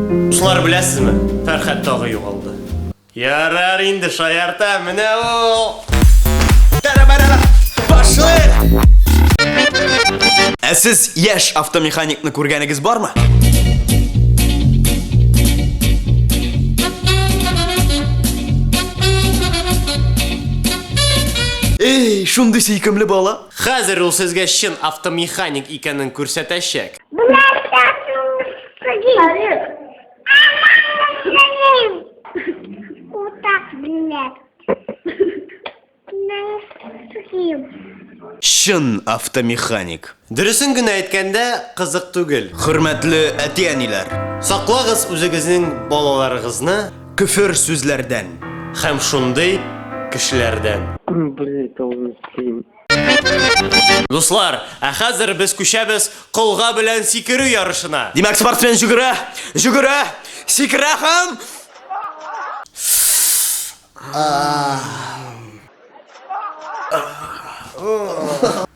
Дуслар, беләсезме, Фәрхәт тагы югалды. Ярар инде, шаярта, менә ул! Тара-барара, башлыйк! Ә сез яшь автомеханикны күргәнегез бармы? Эй, шундый сөйкемле бала! Хәзер ул сезгә чын автомеханик икәнен күрсәтәчәк. Чын автомеханик. Дөресен генә әйткәндә, кызык түгел. Хөрмәтле әти-әниләр! Саклагыз үзегезнең балаларыгызны. Көфер сүзләрдән. Һәм шундый кешеләрдән. Дуслар, ә хәзер без күчәбез колга белән сикерү ярышына. Димәк, спортсмен җөгерә, җөгерә, сикерә һәм...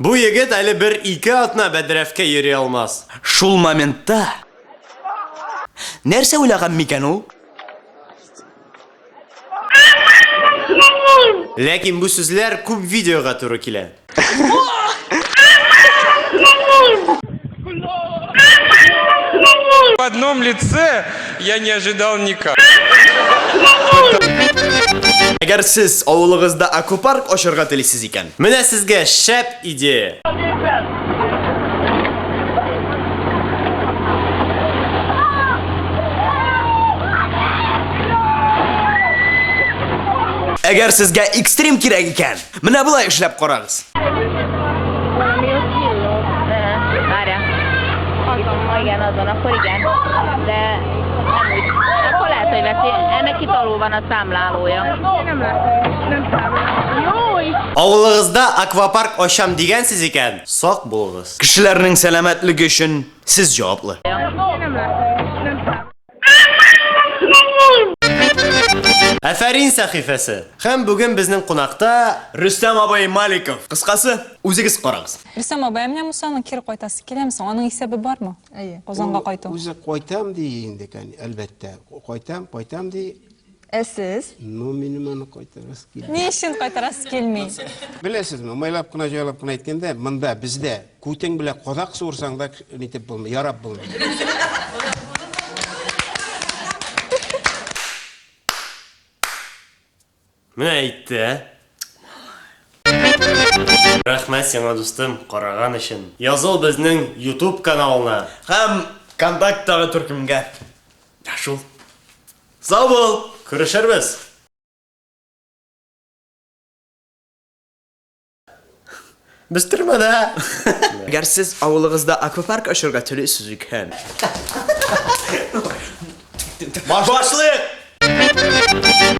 Бу егет әле бер-ике атна бәдрәфкә йөри алмас. Шул моментта нәрсә уйлаган микән ул? Ләкин бу сүзләр күп видеога туры килә. В одном лице я не ожидал никак. Әгәр сез авылыгызда аквапарк ачарга телисез икән. Менә сезгә шәп идея. Әгәр сезгә экстрим кирәк икән, менә болай эшләп карагыз. Авылыгызда аквапарк ачам дигәнсез икән, сак булыгыз. Кешеләрнең сәламәтлеге өчен сез җаваплы. Афәрин сәхифәсе. Һәм бүген безнең кунакта Рөстәм абый Маликов. Кыскасы, үзегез карагыз. Рөстәм абый, ә менә Мусаның кире кайтасы киләме соң? Аның исәбе бармы? Әйе. Казанга кайту. Үзе кайтам ди инде, әлбәттә. Кайтам, кайтам ди. Ә сез? Ну, минем аны кайтарасы килми. Ни өчен кайтарасы килми? Беләсезме, майлап кына, җайлап кына әйткәндә, монда бездә күтең белән кадак суырсаң да нитеп булмый, ярап булмый. Менә әйтте, ә? Рәхмәт сиңа, дустым, караган өчен. Языл безнең YouTube каналына. Һәм ВКонтактагы төркемгә. Шул. Сау бул! Күрешербез! Без төрмәдә! Әгәр сез авылыгызда аквапарк ачарга телисез икән. Башлыйк!